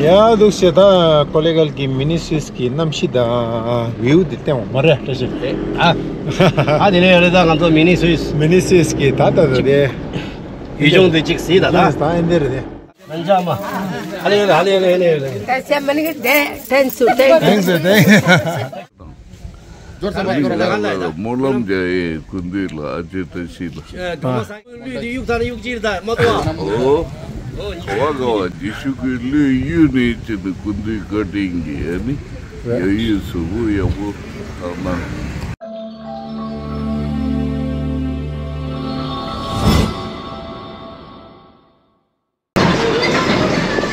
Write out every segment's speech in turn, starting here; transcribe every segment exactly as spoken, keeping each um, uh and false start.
ཡ་འདུག་སེ་ད་ཀོ་ལེ་གལ་གྱི་མི་ནི་སུད་སི་གི་གནམ་གཤིས་དང་ཝིའུ་འདི་བསྟན་འོང་མ་རེད་བཀྲ་ཤིས། ཨ། ཨ་དེ་ནས་ཡོད་རེད་ད་ང་ཚོ་མི་ནི་སུད་སི། མི་ནི་སུད་སི་གི་ད་ད་ད་དེ། ཡུལ་ལྗོངས་འདི་གཅིག་གཟིགས་ད་ད། ད་ཨེ་འདི་རེད་དེ། ནན་ཅག་མ། ཧ་ལས་ཡོད་ཧ་ལས་ཡོད་ཧ་ལས་ཡོད། ད་སེམས་མ་ནི་གི་དེ་ཐེངས་སུ་ཐེངས། ཐེངས་སུ་ཐེངས། སྨོན་ལམ་རྒྱག་ཡས་སྐུ་མདུན་ལ་ཨ་ཅེ་བཀྲ་ཤིས་ལ། ལུས་དེ་གཡུག་ཚར་ན་གཡུག་ཅིག་རེད་ད་མ་གཏོགས། ཨོ། ག་བ་ག་བ་རྗེས་ཤུལ་གྱི་ལུས་གཡུག་ནས་ཅི་ནི་སྐུ་མདུན་བཀའ་དྲིན་གྱིས་ཨ་ནི་ཡ་ཡུལ་གཟུགས་པོ་ཡག་པོ་ཐག་ན།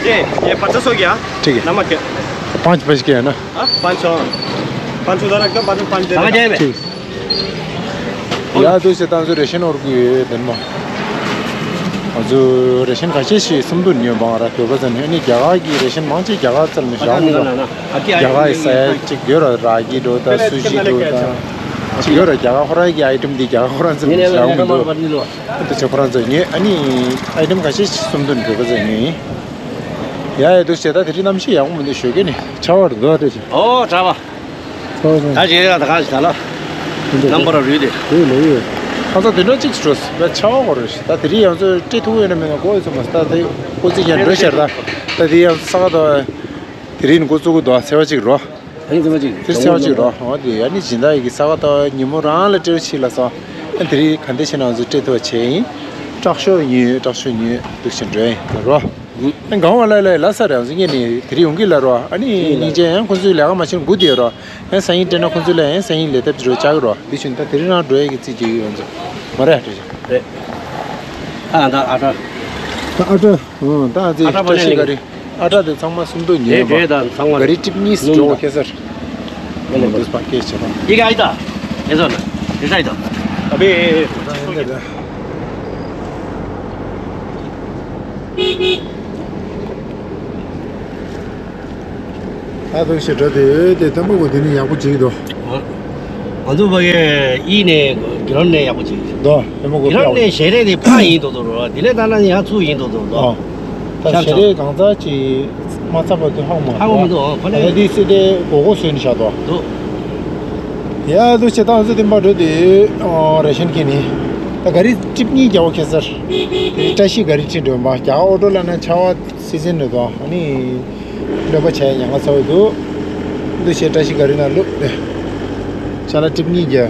ये, ये पचास हो गया। ठीक है। नमक है। पाँच बज गया है ना? हाँ, पाँच हो। पाँच उधर रख दो, बाद में पाँच दे देना। ठीक। ཡ་འདུག་སེ་ད་ང་ཚོ་རེ་ཤན་འོར་གི་ཡོད་དེ་མ། ང་ཚོ་རེ་ཤན་ཁ་ཤས་ཤིག་སུམ་མདོ་ཉོས་པ་ང་ར་བོད་པ་ཚོ་ནས་ཨ་ནི་རྒྱ་གར་གྱི་རེ་ཤན་མང་ཆེ་རྒྱ་གར་ཚོ་ནས་བཞག་མི་འདུག་རྒྱ་གར་ཡི་ས་ཡ་གཅིག་ཡོད་ར་ར་གི་འགྲོ་ད་སུ་ཞི་འགྲོ་ད་གཅིག་ཡོད་ར་རྒྱ་གར་ཁོ་རང་གི་ཨའི་ཊེམ་འདི་རྒྱ་གར་ཁོ་རང་ཚོ་ནས་བཞག་མི་འདུག་ཨ་ཏི་ཚེ་ཁོ་རང་ཚོ་ཉོས་ཨ་ནི་ཨའི་ཊེམ་ཁ་ཤས་ཤིག་སུམ་མདོ་ནས་བོད་པ་ཚོ་ཉོས་ཡིན། ཡ་ཡ་འདུག་སེ་ད་དེ་རིང་གནམ་གཤིས་ཡག་པོ་མི་འདུག་ཞོགས་ཀས་ནས་ཆར་པ་རེད་འདུག་ཨ་ཏི་ཚེ། ཨོ་གྲྭ་པ། ད་ཇེ་ཡ་ད་ག་ཞིག་ད་ལ། རྣམ་པར་རུལ་ཏེ། རུལ་ལོ་ཡོད། ཁ་ས་དེ་འདྲ་གཅིག་འགྲོ་ད་ཆར་པ་འོར་ད་དེ་རིང་ཡང་ཚོ་སྤྲད་ཐུབ་ཡོད་ན་མེད་ན་གོ་ཡོད་ཚོ་མ་ད་དེ་ཀོ་ཙི་ཡང་འགྲོ་ཤར་ད་ད་དེ་ཡང་ས་ག་ད་དེ་རིང་ཀོ་ཙུ་གུ་ད་ཚེ་བ་གཅིག་རོ། ཨ་ནི་ཚེ་བ་གཅིག་དེ་ཚེ་བ་གཅིག་རོ། འོ་དེ་ཨ་ནི་སྦྱིན་བདག་ཡི་གི་ས་ག་ད་ཉིན་མོ་རང་ལ་སྤྲད་ཕྱིན་ལ་སོ། ཨ་དེ་རིང་ག་འདྲ་བྱས་ན་ང་ཚོ་སྤྲད་ཐུབ་པ་བྱས་ཡིན། དྲག་ཤོས་ཉོས་དྲག་ཤོས་ཉོས་འདུག་ཕྱིན་འགྲོ་ཡིན་རོ། ཨ་གང་བ་ལ་ལ་ལ་ས་རེད་ང་ཚོ་ངེད་ནི་དེ་རིང་ཡོང་གི་ལ་རོ། ཨ་ནི་སྙིང་རྗེ་ཡང་ཁོ་ཚོའི་ལས་ཀ་མ་བྱེད་དགུ་དེ་རོ། ཡང་སང་ཉིན་སྤྲད་ན་ཁོ་ཚོ་ལ་ཡང་སང་ཉིན་ལས་ཐབས་ཅིག་རོ་ཆགས་གི་རོ། འདི་བཞིན་ད་དེ་རིང་རང་འགྲོ་ཡས་ཀྱི་རྩིས་ཀྱི་ཡོད་ང་ཚོ་མ་རེད་ཨ་ཀྲ་ཅིག་རེད། ཨ་ད་ཨ་ཀྲ། ད་ཨ་ཀྲ། ཨོ་ད་ཨ་ཙི་ཨ་ཀྲ་བཀྲ་ཤིས་ག་རེ། ཨ་ཀྲ་དེ་ཚང་མ་སུམ་མདོ་ཉོས་པ། ག་རེ་ཊིབ་གཉིས་སུ་འགྲོ་ག་ཁེ་སར། ཨ་ནི་འདུག་པ་ཀེ་ཤེ་ར། ཡི་ག་ཨི་ད། ཨེ་ཟོ་ན། ཨེ་ཟ་ཨི་ད། ཨ་བེ། ད་འདུག་ཞེ་དྲག་དེ་དེ་ཐེམ་པོ་གོ་དེ་ནི་ཡག་པོ་བྱེད་ཀྱི་འདུག་ང་ཚོ་ཕ་གི་ཨི་ནས་གི་རོ་ནས་ཡག་པོ་བྱེད་ཀྱི་འདུག་ཐེམ་པོ་གོ་གི་རོ་ནས་ཞལ་རས་དེ་ཕ་ཡིན་འདུག་འདུག་རོ། དེ་ལས་ད་ན་ཡང་ཚུགས་ཡིན་འདུག་འདུག་འདུག་ད་ཞལ་རས་གང་ཚ་ཅིག་མ་ཚ་བ་དེ་ཧ་གོ་མ་ཧ་གོ་མི་འདུག་ཁོ་ནས་ད་དེ་སི་དེ་གོ་གོ་སོན་ཤ་དོ་འདུག་ཡ་འདུག་ཞེ་ད་ང་ཚོ་དེ་འབའ་འགྲོ་དེ་རེ་ཤན་ཁེ་ནི་ད་ག་རི་ཅིབ་གཉིས་རྒྱ་བོ་ཁེ་སར་དེ་བཀྲ་ཤིས་ག་རི་ཁྲིད་འགྲོ་མ་རྒྱ་ཨོ་ཏོ་ལ་ན་ཆ་བ། སི་སི་ནུ་དང་ཨ་ནི་སློབ་པ་བྱས་ཉང་ང་ཚ་བོ་འདུག་འདུག་ཞེ་བཀྲ་ཤིས་ག་རི་ན་ལུག་དེ་ཅ་ལག་ཊིབ་གཉིས་རྒྱ་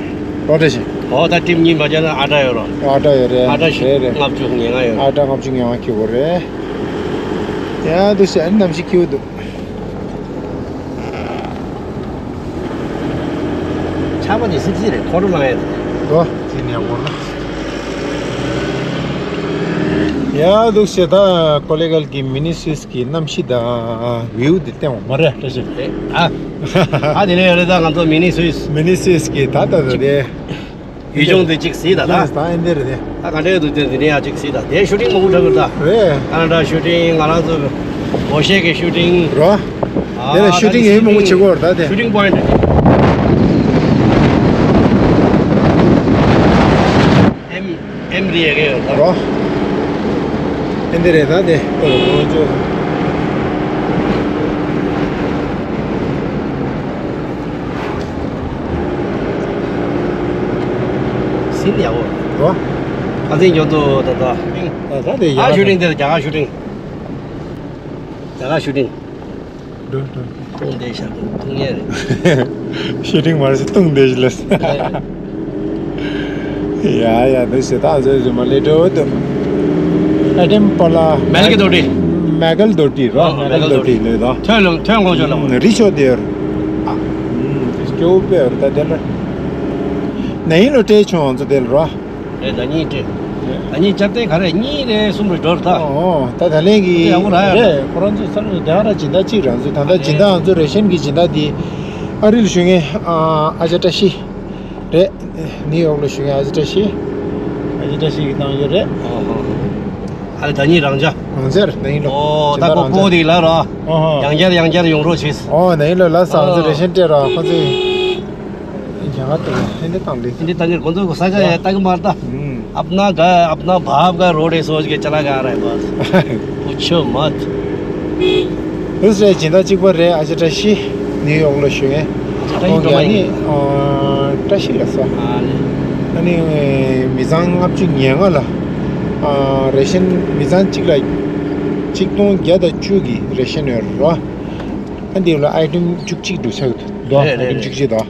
རོ་བཀྲ་ཤིས། ཨོ་ད་ཊིབ་གཉིས་མ་རྒྱ་ན་ཨ་ཏྲ་ཡོད་རོ། ཨ་ཏྲ་ཡོད་རེད། ཨ་ཏྲ་རེད་རེད། ལྔ་བཅུ་ཉེར་ལྔ་ཡོད་རོ། ཨ་ཏྲ་ལྔ་བཅུ་ཉེར་ལྔ་ཁྱི་བོ་རེད། ཡ་འདུག་ཞེ་ཨ་ནི་གནམ་གཤིས་སྐྱིད་པོ་འདུག་ཆར་པ་དེ་སིབ་སིབ་རེད། ཁོ་རུ་ལངས་ཡས་རེད། འདུག་ཅི་ནས་འོར་ན། ཡ་འདུག་ཞེ་ད་ཀོ་ལེ་གལ་གྱི་མི་ནི་སུད་སི་གི་གནམ་གཤིས་དང་ཝིའུ་དེ་བསྟན་འོང་མ་རེད་བཀྲ་ཤིས། ཨ། ཨ་དེ་ནས་ཡོད་རེད་ད་ང་ཚོ་མི་ནི་སུད་སི། མི་ནི་སུད་སི་གི་ད་ད་ད་དེ། ཡུལ་ལྗོངས་དེ་གཅིག་གཟིགས་ད་ད། ད་ཨེ་འདི་རེད་དེ། ད་ག་འདྲའི་འདུག་དེ་འདི་ནས་ཡ་གཅིག་གཟིགས་ད་དེ་ཤུ་ཊིང་མང་པོ་འཁྲབ་ཡོད་ད། རེད། ཀ་ན་ཌ་ཤུ་ཊིང་ང་རང་ཚོ་འོ་ཤས་ཀྱི་ཤུ་ཊིང་རོ། ཨ་དེ་ལ་ཤུ་ཊིང་ཡིན་མང་པོ་བྱེད་དགོས་རེད་ད་དེ། ཤུ་ཊིང་པོ་ཡིན་ཊི། ཨེམ་ཨེམ་རི་ཡ་གི་ཡོད་ད། རོ། ཨེ་འདི་རེད་ད་དེ། སིན་ཡག་པོ། རོ། ཨ་ཙི་འཇོན་ཏོ་ད་ད། ད་ད་དེ་ཡག་ཨ་ཤུ་ཊིང་དེ་རྒྱ་གར་ཤུ་ཊིང་། རྒྱ་གར་ཤུ་ཊིང་། འགྲོ་འགྲོ། ཐུང་དེ་ཤ་ཐུང་ཐུང་ཡས་རེད། ཤུ་ཊིང་མ་རེད་ཐུང་དེ་ཞིག་ལས། ཡ་ཡ་འདི་ཞེ་ཐག་ཟེར་ཞིག་མ་ལས་འགྲོ་འདུག་ཨ་ཏེམ་པ་ལ། མལ་གི་རྡོ་རི། མལ་གལ་རྡོ་རི་རོ། ཨ་མལ་གལ་རྡོ་རི་ལས་དོ། ཐོན་ལམ་ཐོན་དགོས་ཆོག་ལ། རི་ཤོ་དེར། ཨ། སྐྱོ་བོ་དཔེ་རུ་ད་དེ་ལ། ན་ཡིན་ལོ་སྤྲད་ཆོག་ང་ཚོ་དེ་ལ་རོ། རེད་ད་གཉིས་སྤྲད། ད་གཉིས་ཅར་ཏེ་ག་རེ་གཉིས་རེ་གསུམ་རེ་འགྲོ་རེད་ད། ཨོ་ད་ད་ལན་གི་དེ་ཡག་པོ་རག་ཡ་རེད། ཁོ་རང་ཚོ་ས་ལུ་དེ་ག་ར་སྦྱིན་བདག་གཅིག་རང་ཚོ་ད་ལྟ་སྦྱིན་བདག་ང་ཚོ་རེ་ཤན་གི་སྦྱིན་བདག་དེ་ཨ་རི་ལ་བཞུགས་མཁན་ཨ་ཅག་བཀྲ་ཤིས་རེད། ནིའུ་ཡོག་ལ་བཞུགས་མཁན་ཨ་ཅག་བཀྲ་ཤིས། ཨ་ཅག་བཀྲ་ཤིས་ཀྱི་བཏང་ཡོད་རེད། ཨ་ལེ་ད་གཉིས་རང་ཅག་རང་ཅག་རེད་ད་ཡིན་ལོ། ཨོ་ད་ཁོ་སྤོ་དེ་ལ་ར། ཡང་བསྐྱར་ཡང་བསྐྱར་ཡོང་རོགས་བྱེད། ཨོ་ད་ཡིན་ལོ་ལ་ས་ང་ཚོ་རེ་ཤན་སྤྲད་ར་ཁོ་ཚོས། རྒྱ་གར་དུ་ཧིན་དི་དང་ལི། ཧིན་དི་དང་ལི་ཁོང་ཚོ་གི་ས་ཆ་ཡ་ལྟ་གི་མ་རེད་ད། अपना घर अपना बाप का रोड है सोच के चला के आ रहा है बस। पूछो मत। ཨུ་སི་རེད། སྦྱིན་བདག་གཅིག་པ་རེད། ཨ་ཅེ་བཀྲ་ཤིས། ནིའུ་ཡོག་ལ་བཞུགས་མཁན། བཀྲ་ཤིས་སྒྲོལ་མ་ཡིན། ཨ་ནི་བཀྲ་ཤིས་ལགས་སོ། ཨ་ནི་མི་ཚང་ལྔ་བཅུ་ང་ལྔ་ལ་ཨ་རེ་ཤན་མི་ཚང་གཅིག་ལ་གཅིག་སྟོང་བརྒྱ་དང་བཅུ་གི་རེ་ཤན་ཡོད་རེད་རོ། ཨ་འདི་ལ་ཨའི་ཊེམ་བཅུ་གཅིག་འདུག་ཆགས་འདུག་རེད་རེད་ཨའི་ཊེམ་རེད། བཅུ་གཅིག་འདུག་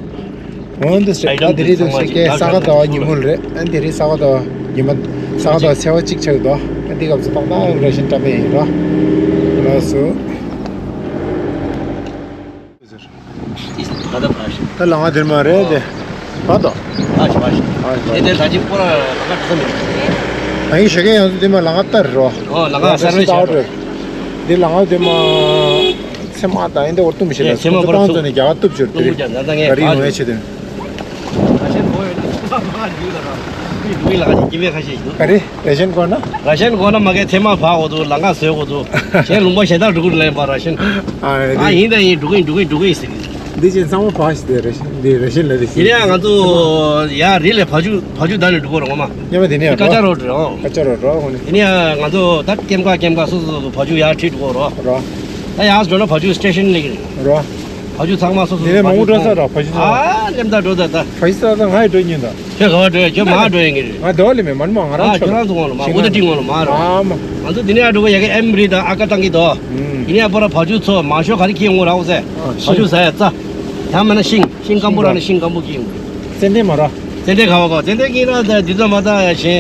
འོན་ཏེ་ཨའི་ཊེམ་ད་དེ་རིང་དུ་ཚང་མ་ཞིག་ཀའི་ས་ག་ཟླ་བ་ཉིན་མོ་རེད། ཨ་འདི་རིང་ས་ག་ཟླ་བ་ཉི་མ་ས་ག་ཟླ་བ་ཚེས་པ་གཅིག་ཆགས་འདུག་ཨ་འདི་སྐབས་སུ་ཏག་ཏག་རེ་ཤན་སྤྲད་པ་ཡིན་རོ། ལགས་སོ། ད་ལ་ང་དེར་མ་རེད་དེ། བ་དོ། ཨ་ཞི་བ་ཞི། ཨ་ཞི་བ། དེ་དེ་ད་ཅི་པོ་ར་ལ་ང་དུ་མི། ཨ་ཡིན་ཞོགས་ཀས་ཡང་དེ་མ་ལ་ང་ལྟར་རོ། ཨོ་ལ་ང་སར་བེ་ཤ་རོ། དེ་ལ་ང་དེ་མ། ཚེ་མ་ད་ཡིན་དེ་འོར་ཏུམ་ཞེ་ལ་ཚེ་མ་སོ་པོ་ར་ཚོ་ནས་རྒྱ་གར་གཏུབ་ཆུར་དེ་རིང་ག་རི་ཡོང་ཡ་ཆེ་དེ། ཨ་ཞན་གོ་ཡོད་ན་ཚེ་མ་ཕ་ལ་ཡོད་ད་ར། དེ་དུ་མི་ལ་ང་ཅི་ཀི་མེ་ཁ་ཤས་ཡོད། ག་རེ། ར་ཤན་གོ་ན། ར་ཤན་གོ་ན་མ་གའི་ཚེ་མ་ཕ་གོ་དུ་ལ་ང་བཟོས་གོ་དུ། ཞན་ལུང་པ་ཞན་དག་འགྲོ་གི་ལེན་པ་ར་ཤན། ཨ་ཡིན་ད་ཡིན་འགྲོ་གི་འགྲོ་གི་འགྲོ་གི་ཟེར་གི། འདི་ཅན་ཚང་མ་བག་ཞིག་དེ་རེ་ཞིག་འདི་རེ་ཞིག་ལ་དེ་ཞིག་དེ་ནས་ང་ཚོ་ཡ་རི་ལས་བ་ཕྱུགས་བ་ཕྱུགས་བདའ་ནས་འགྲོ་གོ་ར་ངོ་མ། ཉེ་མ་དེ་ནས་ཀ་ཅ་རོ་འགྲོ། ཀ་ཅ་རོ་འགྲོ་ངོ་ནས། དེ་ནས་ང་ཚོ་ད་ཀེམ་ཀ་ཀེམ་ཀ་སོ་སོ་སོ་བ་ཕྱུགས་ཡ་ཁྲིད་འགྲོ་གོ་རོ། རོ། ད་ཡ་འགྲོ་ན་བ་ཕྱུགས་སི་ཊེ་ཤན་ལེགས་རོ། བ་ཕྱུགས་ཚང་མ་སོ་སོ་དེ་ནས་མང་པོ་འགྲོ་ས་རོ་བ་ཕྱུགས་ཚང་མ། ཨ་ལེམ་ད་འགྲོ་ད་ད། བ་ཕྱུགས་ཚང་མ་ང་ཡི་འགྲོ་ཉིན་ད། ཁྱོད་ག་བ་འགྲོ་ཡ་ཁྱོད་མ་འགྲོ་ཡ་ངེས་རེད། ང་འདོ་ལེ་མེ་མ་ནི་མ་ང་རང་ཨ་ཆོ་ཁྱོད་རང་ཚོ་ངོ་ལ་མ་འུ་ད་ཏི་ངོ་ལ་མ་རོ། ཨ་མ། ང་ཚོ་དེ་ནས་ཡ་འགྲོ་གོ་ཡ་གི་ཨེམ་རི་ད་ཨ་ཀ་བཏང་གི་དོ། དེ་ནས་ཡ་པོ་ར་བ་ཕྱུགས་ཚོ་མ་ཤོ་ག་རེ་ཁྱི་ཡོང་ངོ་ར་འོ་ཟེ། བ་ཕྱུགས་ཟ་ཡ་རྩ། ཡང་མིན་ན་ཤིང་ཤིང་སྐམ་པོ་ར་ནི་ཤིང་སྐམ་པོ་ཁྱི་ཡོང་། ཙན་དན་མ་ར། ཙན་དན་ག་བ་གོ་ཙན་དན་ཁྱི་ར་ད་འདི་ཚོ་མ་ད་ཡ་ཞེ།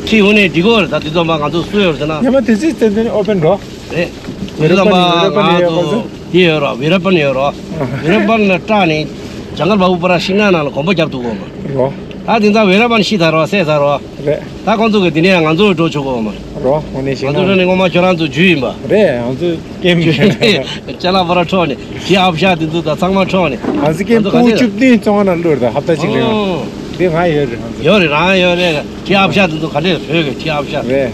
ཁྱི་ཡོང་ནས་འདི་གོ་ར་ད་འདི་ཚོ་མ་ང་ཚོ་སུ་ཡོད་ཟེར་ན། ཉི་མ་དེ་ཚོའི་ཙན་དན་ཨོ་པན་རོ། རེད། འདི་ཚོ་མ་ང་ཚོ་འདི་ཡོད་རོ་བི་ར་པན་ཡོད་རོ། བི་ར་པན་ནས་སྐྲག་ནས་ཇང་གལ་བ་བུ་པ་ར་ཤིང་ནགས་ནང་ལ་གོམ་པ་རྒྱབ་ཐུབ་གོ་མ། རོ། ད་དེ་ཚ་བི་ར་པན་ཤི་ད་རོ་སད་ད་རོ། རེད། ད་ཁོང་ཚོ་གི་དེ་ནས་ང་ཚོ་འགྲོ་ཆོག་གོ་མ། རོ་ཧོ་ནས་ཤིང་ནགས། ང་ཚོ་འགྲོ་ནས་ངོ་མ་ཁྱོད་རང་ཚོ་རྒྱུས་ཡིན་པ། རེད་ང་ཚོ་སྐེམ་ཅ་ལག་པ་ར་འཕྲོག་ནས་ཁྱི་ཨབ་ཤ་དེ་ཚོ་ད་ཚང་མ་འཕྲོག་ནས། ང་ཚོ་སྐེམ་ང་ཚོ་ག་ཕུ་ཚོད་བཅུ་བདུན་བཙོང་ན་བླུར་ད་ཧབ་ད་གཅིག་རེད། ཨོ། འདི་ང་ཡོད་རེད་ང་ཚོ། ཡོད་རེད་རང་ཡོད་རེད། ཁྱི་ཨབ་ཤ་དེ་ཚོ་ག་འདྲས་བོད་གི་ཁྱི་ཨབ་ཤ། རེད།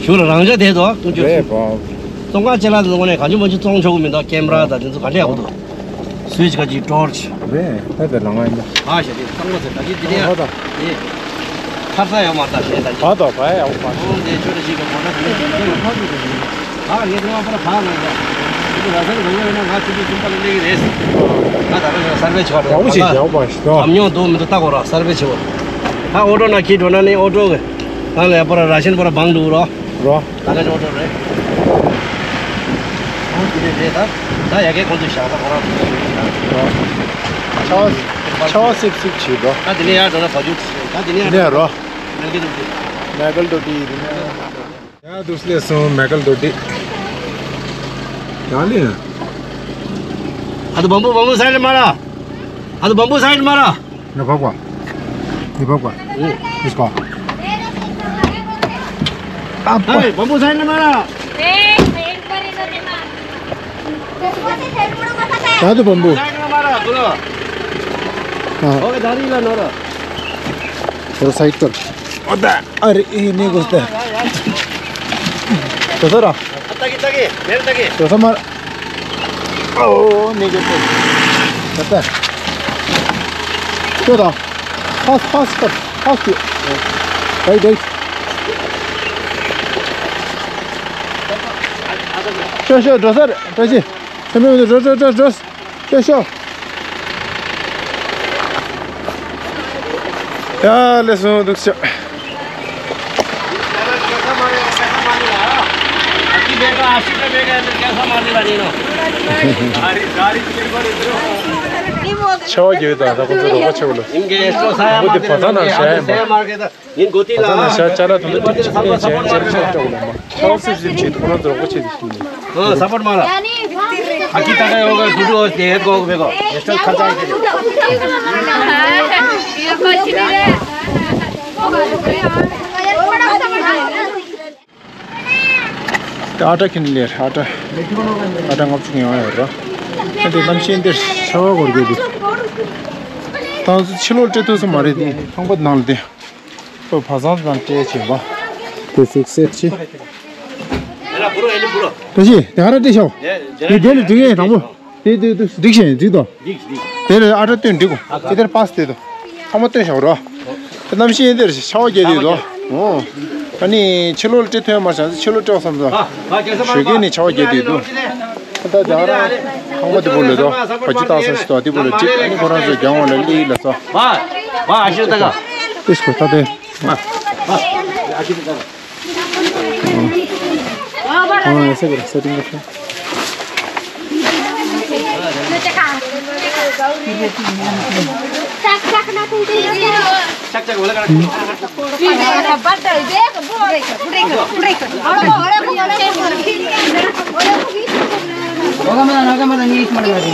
ཞུ་ར་རང་ཅག་དེ་ཚོ་ཀུན་སྤྱོད་རེད་སུ། བ། བཙོང་ཁང་ཅ་ལག་དེ་ཚོ་ངོ་ནས་གང་བྱུང་མང་བྱུང་བཙོང་ཆོག་གི་མི་འདུག་ཀེམ་ར་དང་དེ་ཚོ་ག་འདྲས་ཡག་པོ་འདུག་སུའི་ཅི་ག་ཅིག་ཊོར་ཆི། རེད་ད་དེ་ལ་ང་ཡིན། ཨ་ཞེ་དེ་གཙང་མ་ཟེར་ད་ཅི་དེ་ནས་ཧོ་ད། དེ་ཁར་ས་ཡོད་མ་ད་ཞེ་ད་ཅི། ཧོ་ད་བ་ཡག་པོ་ཧོ་དེ་ཆོས་ད་ཅི་ག་གོ་ན་དེ་ནས་ཧོ་དེ་དེ་ཨ་ངས་དེ་མ་པར་བག་ང་ཡ། དེ་ར་ས་ནི་གོ་ཡོད་ན་ང་ཚོ་དེ་ཚུན་པ་ལ་སླེབས་ཀྱི་རེད། ང་ད་ར་ས་སར་བེ་ཆོག་རེད། ཡག་པོ་བྱེད་ཡག་པོ་ཞིག་དོ། ཉམས་མྱོང་འདུག་མི་འདུག་ལྟ་དགོས་ར་སར་བེ་བྱེད་དགོས། ད་ཨོ་ཊོ་ན་ཁྱི་འགྲོ་ན་ནི་ཨོ་ཊོ་གི་ང་ལ་ཡ་པར་ར་ཤན་པར་བང་འདུག་རོ། རོ། ད་ལྟ་ཅོག་ཅོག་རེད། ཁོང་དེ་ནས་རེད་ད། ད་ཡ་གའི་ཁོང་ཚོས་བཞག་ད་ཁོ་རང་ཚོ་རེད་ད། རོ། ཆ་བ། ཆ་བ་སིབ་སིབ་བྱེད་འགྲོ། ད་དེ་ནས་ཡར་འགྲོ་ན་བ་ཕྱུགས་ད་དེ་ནས་ཡར་འགྲོ། དེ་ནས་རོ། མལ་གི་འདུག་དེ། མལ་གལ་འདུག་དེ་དེ་ནས། ཡ་འདུག་སླེབས་སོང་མལ་གལ་འདུག་དེ། ཡང་ལེ། ཨ་དུ་བམ་བུ་བམ་བུ་སའི་ལ་མ་ར། ཨ་དུ་བམ་བུ་སའི་ལ་མ་ར། ནི་བབ་ག་ནི་བབ་ག་ཨུ། ཨིས་ག་ཨ་པ། ཧེ་བམ་བུ་སའི་ན་མ་ར། ད་དུ་བམ་བུ། སའི་ན་མ་ར་གུ་ལོ། ཨ། ཨོ་ཁེ་ད་རི་ལ་ནོ་ར། ཁོ་ར་སའི་ཏོར། ཨོ་ད། ཨ་རི་ཨི་ནི་གོ་སྟེ། ད་ས་ར། ཨ་ཏ་གི་ཏ་གི་མེར་ཏ་གི། ད་ས་མ། ཨོ་ནི་གོ་སྟེ། ད་ད། ཁྱོད་ད། ཧ་ཧ་ཧ་ཧ་ཁྱོད། ད་ད། ཤོ་ཤོ་འགྲོ་ས་རེད་ད་ཅི། ཚེ་མེད་མི་འདུག་འགྲོ་འགྲོ་འགྲོ་འགྲོ། ཤོ་ཤོ། ཡ་ལེ་སོང་འདུག་ཤོ། ཆེ་བ་རྒྱལ་བའི་དང་ད་ཁོང་ཚོ་རོགས་པ་ཆེ་བ་ལ། ཡིན་གྱི་སོ་ས་ཡ་མ་དེ་ལ་ནི་ཡ་དེ་ས་ཡ་མ་གི་ད། ཡིན་གོ་ཐི་ལ། ད་ནི་ཤ་ཅ་ལག་དུ་ཏིག་ཅིག་ཅན་ཅན་ཅན་ཅན་ཅོག་ལ་མ་ཤ་བ་སིབ་སིབ་བྱེད་དུ་ཁོ་རང་ཚོ་རོགས་པ་བྱེད་དུ་ཤིང་ནི། ཨ་ས་པོར་མ་ལ། ཨ་ཀི་ཏ་ཀ་ཡོ་ག་དུ་དུ་ཨོ་ཏེ་ཡེ་གོ་གི་བེ་གོ་ཡེ་ཤོ་ཁ་ཚ་ཡེ་ཏེ། ད་ཨ་ཏྲ་ཁིན་ལེར་ཨ་ཏྲ་ཨ་ཏྲ་ལྔ་བཅུ་ཡང་ཡོད་ར། ཨ་ཏྲ་གནམ་ཤིང་འདིར་ཤ་བ་གོར་གོ་དུ། ཏང་སུ་ཕྱི་ལོགས་སྤྲད་ཐུབ་སུ་མ་རེད་དེ་ཁང་པ་ནང་ལ་དེ། ཁོས་བ་ཚང་དང་སྤྲད་བྱས་པ། དེ་ཚིག་སེར་ཆེ། ད་ཅི་དེ་ཧ་ར་སྤྲད་ཤོག་དེ་དེ་ལ་འགྲིག་ཡས་དང་པོ། དེ་དེ་དེ་འགྲིག་ཤེས་འགྲིག་དོ། དེ་ལ་ཨ་ཏྲ་སྟོན་འགྲིག་གོ་དེ་དེར་པཱས་དེ་དོ། ཚང་མ་སྟོན་ཤོག་རོ། དེ་གནམ་གཤིས་འདིར་ཆར་པ་རྒྱག་དུས་དོ། ཨོ། ད་ནི་ཕྱི་ལོགས་ལ་སྤྲད་ཐུབ་ཡ་མ་བྱུང་ཚེ་ཕྱི་ལོགས་སྤྲད་བསམ་སོང་། ཞོགས་ཀས་ནི་ཆར་པ་རྒྱག་དུས་དོ། ད་རྒྱ་ར་ཁང་པ་དེ་བུ་ལས་དོ། བ་ཅི་ཏང་ས་ཞིག་དོ། དེ་བུ་ལ་གཅིག་ཨ་ནི་ཁོ་རང་ཚོ་རྒྱང་བ་ལ་ལི་ལ་སོ། བ་བ་ཨ་ཤུ་ད་ག་ཏིས་ཁོ་ད་དེ། ཨ་ཡ་སེ་གི་ར་སེ་ཏིང་གི་ཁ།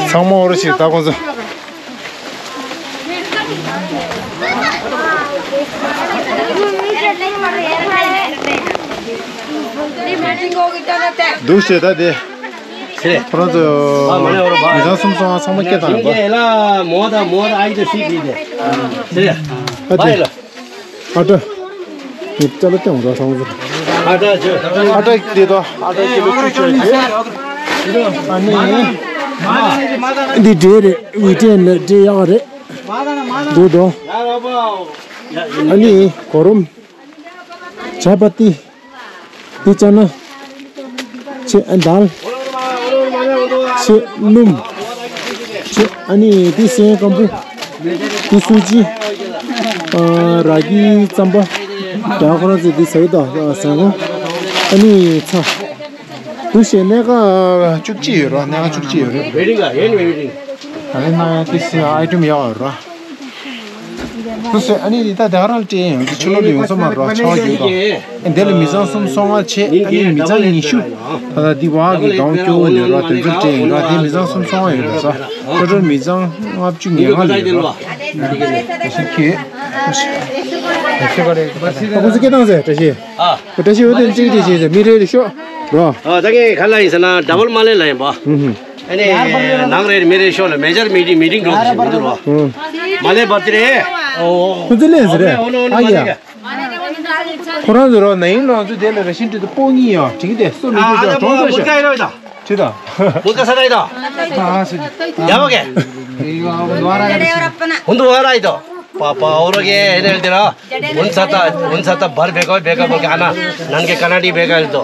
ཚང་མ་འོ་ར་ཞིག་ད་ཁོང་ཚོ། འདུག་ཞེས་ད་དེ། ཁོ་རང་ཚོ་མི་ཚང་གསུམ་སོང་ཚང་མ་སྐད་བཏང་ཡོད་པ། ཨ་ཏྲ། ཨ་ཏྲ། ངས་ཅ་ལག་སྟོན་འོང་ར་ཚང་མ་ཚོ། ཨ་ཏྲ་ཅོ། ཨ་ཏྲ་དེ་དོ། ཨ་ཏྲ་ཀི་ལོ་བཅུ་ཆོད་ཅིག་ཨ་ནི། འདི་འབྲས་རེད། ཝི་ཊན་ལ་འབྲས་ཡག་རེད། འདུག་དོ། ཨ་ནི་གོ་རུམ། ཇ་པ་ཏི། འདི་ཅ་ན། ཆེ་ཨ་དཱལ། ཆེ་སྣུམ། ཆེ་ཨ་ནི་འདི་སེང་སྐམ་པོ། འདི་སུ་ཇི། ཨ་ར་གི་རྩམ་པ། ད་ཁོ་རང་ཚོས་འདི་ཟ་གི་ད་ཟ་ངོ་། ཨ་ནི་ཚྭ། འདུག་ཞེས་གནས་ཀ་བཅུ་གཅིག་ཡོད་ར། གནས་ཀ་བཅུ་གཅིག་ཡོད་རེད། ད་ནི་ན་ཡ་ཏི་སི་ཨའི་ཊེམ་ཡག་ཡོད་ར། སོ་སོས་ཨ་ནི་ད་དེ་ག་རང་སྤྲད་ཡོང་དུས་ཕྱི་ལོགས་ལ་ཡོང་ས་མ་རེད་པ། ཆར་པ་རྒྱག་དང་། ཨ་འདི་ལ་མི་ཚང་གསུམ་སོ་ལྔ་བྱས། ཨ་ནི་མི་ཚང་ཉི་ཤུ། ད་ལྟ་འདི་བག་གི་སྒང་སྐྱོ་བོ་ནས་ར་དོན་ཚོད་སྤྲད་ཡོང་ར། དེ་མི་ཚང་གསུམ་སོ་ལྔ་ཡོད་རེད་ས། ཊོ་ཊལ་མི་ཚང་ལྔ་བཅུ་ང་ལྔ་ལས་ར། བཀྲ་ཤིས་ཁྱེད། ཨ་ཁོང་ཚོ་སྐད་བཏང་ཟེར། བཀྲ་ཤིས། ཨ། བཀྲ་ཤིས་འོ་དེ་གཅིག་བཀྲ་ཤིས་ཟེར། མི་རེ་རེ་ཤོག་རོ། ཨ་ད་ངས་ག་ལ་ཡིན་ཟེར་ན་ཌ་བལ་མ་ལེ་ལ་ཡིན་པ། ཨ་ནི་ནང་རེ་མི་རེ་ཤོག་ལ་མེ་ཇར་མི་ཊིང་མི་ཊིང་འགྲོ་ཟེར་མི་འདུག་རོ། མ་ལེ་བར་ཏི་རེ། ཁོ་ཚོ་ལེན་ཟེར་རེད། ཨ་ཡ། ཁོ་རང་ཚོ་རོ་ན་ཡིན་ལོ་ཚོ་དེ་ལ་ར་ཤིན་ཏུ་དུ་པོ་ཉིད་ཡོད་དྲིང་དེ་སོ་མི་དགོས་ཅོག་གྲོང་ཚོ་ཤོག་ཁྲི་ད། མུ་ཀ་ས་ད་ཡི་ད། ཡ་བ་གེ། ཧུན་དུ་བ་ར་ཡི་ད། པ་པ་འོ་རོ་གེ་ཨེ་ནེལ་དེ་ར། ཧུན་ས་ད་ཧུན་ས་ད་བར་བེ་ཀ་བེ་ཀ་བེ་ཀ་ཨ་ན་ནན་གེ་ཀ་ན་ཌི་བེ་ཀ་ཡི་ད།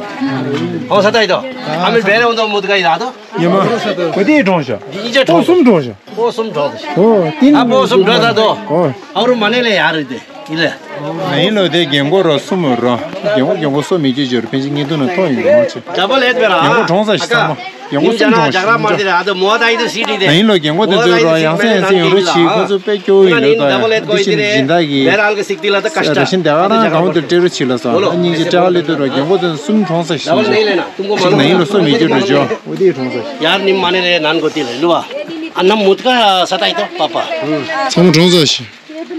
ཧོ་ས་ད་ཡི་ད། ཨ་མི་བེ་རེ་ཧུན་དུ་མུ་ཀ་ཡི་ད་ད། ཉི་མ། བུ་དེའི་གྲོང་ཤོག་ཨིན་ཇེ་གྲོང་ཤོག་སུམ་གྲོང་ཤོག་ཨོ་སུམ་གྲོང་ཤོག་ཨོ་ཏིན། ཨ་པོ་སུམ་གྲོང་ད་ད། ཨོ། ཨ་རུ་མ་ནེ་ལེ་ཡ་རུ་དེ། ཨི་ལེ། ཨིན་ལོ་དེ་རྒན་གོག་རོ་གསུམ་རོ། རྒན་གོག་རྒན་གོག་སོ་མི་བརྗེད་བརྗེད་རོ། ཕན་ཆད་ངེས་དོན་ན་མཐོང་ཡོད་རོ་མ་ཆེ། རྒན་གོག་གྲོངས་ས་ཞིག་ཚང་མ། རྒན་གོག་གསུམ་གྲོངས་ཞིག་ཨིན་ལོ་རྒན་གོག་དེ་ཚོའི་རོ་ཡང་སེ་ཡང་སེ་ཡོང་རོ་ཆི་ཁོ་ཚོ་དཔེ་སྐྱོ་བོ་ཡིན་རོ་ད། འདི་ཕྱིན་སྦྱིན་བདག་གི་ར་ཤིན་དེ་ག་རང་གང་དུ་སྤྲད་རོ་ཆི་ལ་སོ་ཨ་སྙིང་རྗེ་སྤྲད་ག་ལེ་དུ་རོ། རྒན་གོག་དེ་གསུམ་གྲོངས་ས་ཞིག་ཅིག་ན་ཡིན་ལོ་སོ་མི་བརྗེད་རོ་ཇོ་འོ་དེ་གྲོངས་ས་ཞིག་ཡར་ནི་མ་ནི་རེ་ནན་གོ་དེ་ལ་ལུ་བ་ཨ་ན་མུ་ཏི་ཀ་ས་ཏ་ཡི་ཏོ་པ་པ། ཚང་མ་གྲོངས་ས་ཞིག་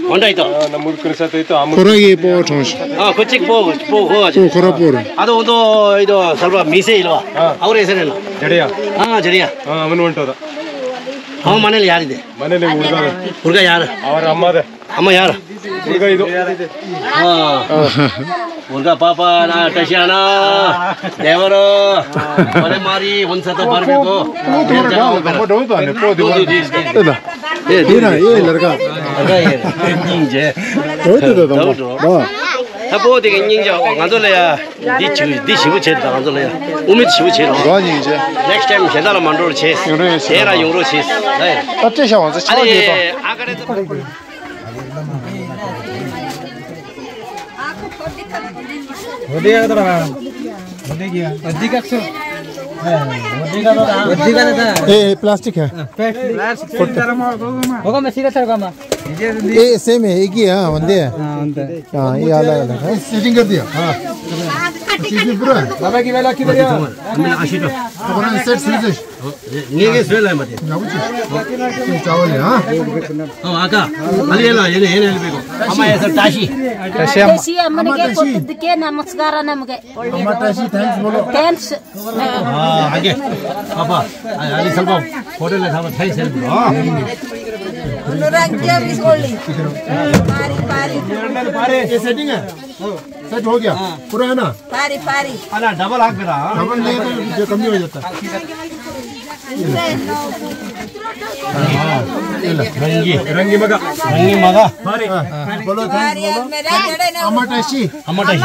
འོན་ཏེ་ཨ་ན་མུར་ཀུན་ས་ཏེ་ཏོ་ཨ་མུར། ཁོ་རང་གི་སྤོ་བོ་གྲོངས་ཤིང་། ཨ་ཁོ་གཅིག་སྤོ་སྤོ་ཁོ་ཨ་ཅེ། ཁོ་རང་སྤོ་རེད། ཨ་དོ་འོ་དོ་ཨི་དོ་སལ་བ་མི་སེ་ཡིལ་བ། ཨ་འོ་རེ་སེ་རེ་ལ། ཇ་རེ་ཡ། ཨ་ཇ་རེ་ཡ། ཨ་མ་ནི་འོན་ཏོ་ད། ཨ་མ་ནི་ལ་ཡ་རེ་དེ། མ་ནི་ལ་འུར་ག་རེ། འུར་ག་ཡ་རེ། ཨ་ར་ཨ་མ་རེ། ཨ་མ་ཡ་རེ། འུར་ག་ཡི་དོ། ཨ། འུར་ག་པ་པ་ན་ཏྲ་ཤ་ན། དེ་བ་རོ། མ་ནི་མ་རི་ཧོན་ས་ཏོ་བར་བེ་ཀོ། འུར་ག་ར་ག་ལ་ག་མ་འགྲོ་ད་ནི་པོ་དེ་བ་ར། ཨེ་ད། ཨེ་དེ་ན་ཨེ་ལར་ག་ཨ་ག་ཨེ་སྙིང་རྗེ། འོ་དེ་ད་དང་པོ་ད། ད་པོ་དེ་གི་སྙིང་རྗེ་ང་ཚོ་ལ་ཡ། འདི་ཞིབ་འདི་ཞིབ་པོ་བྱེད་དང་ང་ཚོ་ལ་ཡ། དབུ་མེད་ཞིབ་པོ་བྱེད་དང་། རོ་སྙིང་རྗེ། ནེགསི་ཊའིམ་གཞན་དག་ལ་མ་འགྲོ་བར་བྱེད། ཡོང་རོགས་ཡོད་དེ་ར་ཡོང་རོགས་བྱེད། ད་ལྟ་ཤ་བང་ཚ་ཆ་ཨ་ནི་གི་ད། ཨ་ག་རེ་ད། वो देगा तो रहा। वो देगा। अधिक अक्सर। वो देगा तो रहा। वो देगा तो रहा। ए, प्लास्टिक है। प्लास्टिक। होगा मैं सीधा सर का। ए, सेम है, एक ही है, हाँ, वंदे। हाँ, वंदे। हाँ, ये अलग अलग है। सेटिंग कर दिया। हाँ। बाबा की वेला किधर है? हमने आशी तो। तो बड़ा सेट सीधे। ངེས་ངེས་བཟོས་ལ་མ་དེ། ཡག་པོ་བྱས། ཅིག་ཅ་བ་ལས་ཨ། ཨོ་ཨ་ཀ། ཨ་ལི་ཡ་ལ་ཡེ་ནེ་ཡེ་ནེ་ལི་པེ་གོ། ཨ་མ་ཡ་ས་བཀྲ་ཤིས། བཀྲ་ཤིས་ཨ་མ། ཨ་མ་བཀྲ་ཤིས། ཨ་མ་བཀྲ་ཤིས། Thanks ᱵོ་ལོ། Thanks། ཨ་ཨ་ཀེ། ཨ་ཕ། ཨ་ཨ་ལི་སལ་པོ། ཧོ་ཊེལ་ལ་ཐ་མ་thanks ཟེར་གོ། अनुराग जी अभी बोल रही। पारी पारी। ये सेटिंग है। सेट हो गया। हाँ। पूरा है ना? पारी पारी। है ना, डबल हाथ मेरा, हाँ। डबल नहीं तो जो कमी हो जाता है। हाँ, ये ले। रंगी, रंगी मगा। रंगी मगा। हाँ, बोलो, thanks बोलो। अमाटाशी। अमाटाशी।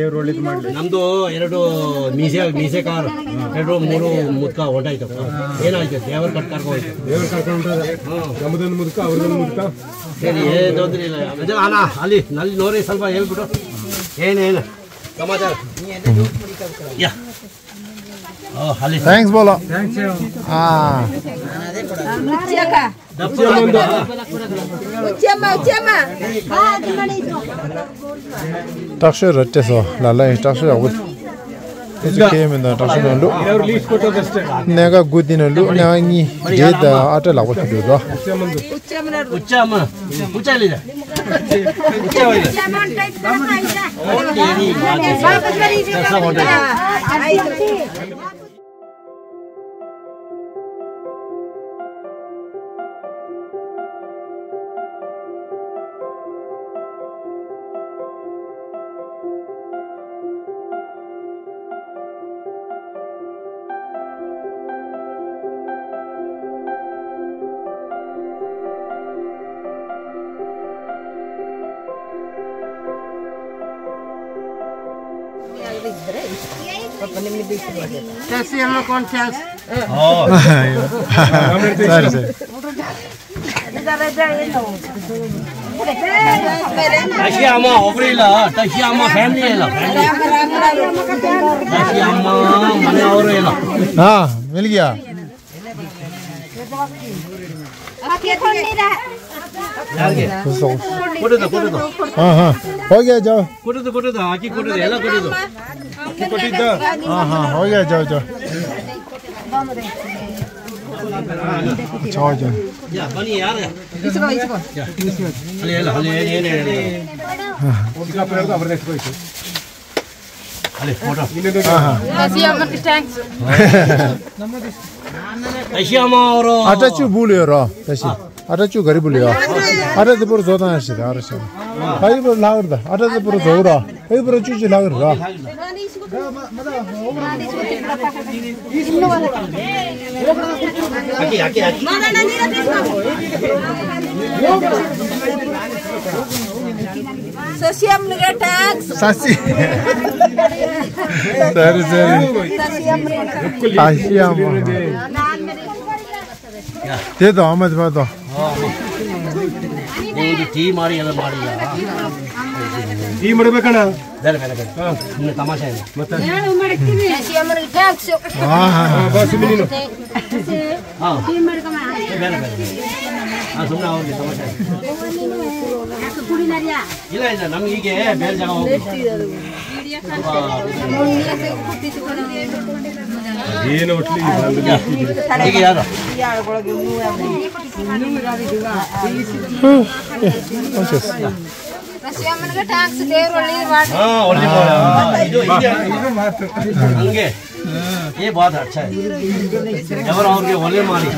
ದೇವ್ರು ಒಳ್ಳೇದು ಮಾಡ್ಲಿ. ನಮ್ದು ಎರಡು ಮೀಸೆ, ಮೀಸೆ ಕಾರ್, ಎರಡು ಮೂರು ಮುದ್ಕ ಹೊಂಟಾಯ್ತು. ಏನಾಯ್ತು? ದೇವರ ಕಟ್ಕರ್ಕೊ ಹೋಯ್ತು. ದೇವ್ರ ಕರ್ಕೊಂಡು ಹೊಂಟಾರೆ. ನಮ್ಮದೊಂದು ಮುದ್ಕ, ಅವ್ರದೊಂದು ಮುದ್ಕ. ಸರಿ, ಏನ್ ತೊಂದ್ರೆ ಇಲ್ಲ. ಅದೇ ಅಣ್ಣ, ಅಲ್ಲಿ, ನಲ್ಲಿ ನೋಡಿ ಸ್ವಲ್ಪ ಹೇಳ್ಬಿಟ್ಟು. ಏನೇನು ಸಮಾಚಾರ? ಯಾ. ಓ, ಅಲ್ಲಿ. Thanks ಬೋಲೋ. ಹಾ. ಮುಚ್ಚಮ್ಮ, ಮುಚ್ಚಮ್ಮ. ಟಾಕ್ಸ್ ರಟ್ಟೆ ಸೋ, ಲಾಲ ಟಾಕ್ಸ್ ಆಗುದು. ཁྱེད་ཚོ་ཁྱེད་མི་འདུག་ཏྲག་ཤོད་ནང་བླུགས། གནས་ག་དགུ་འདི་ནང་བླུགས། གནས་ག་གཉིས་འབྲས་དང་ཨ་ཏྲ་ལག་པ་ཁྱེར་འགྲོ་དོ། Kasi ama konfyans. Oh. Sorry, sorry. Tashi ama ofri la, tashi ama family la. Tashi ama mana ofri la. हाँ, मिल गया। हाँ, हाँ, हो गया, जाओ। हाँ, हाँ, हो गया, जाओ, जाओ। अच्छा, हो जाओ। हाँ, हाँ। Tashi ama oro. Ata chu bulu ro, tashi. Ata chu gari bulu ro. Ata de pur zodan shi da, ara shi. Ayi pur lagar da. Ata de pur zora. Ayi pur chu chu lagar da. Sasiam nega tax. Sasi. Sorry, sorry. Sasiam nega tax. Sasiam. Te to ama ba to. Tea mari ya, mari ya. Tea mari ba kana. Dale, dale, dale. Tamasa hai. Sasiam nega tax. हाँ, हाँ, हाँ। बस मिनट। हाँ। Tea mari kama. Dale, dale. हाँ, सुनना और tamasa hai. Kuri nariya. Ila, ila, nam ike, bel jaga ho. ये नोटली बंद कर। ठीक है यार। हाँ, ओनली बॉय। हाँ, ये जो, ये, ये बहुत अच्छा है। और, और के ओले मारी।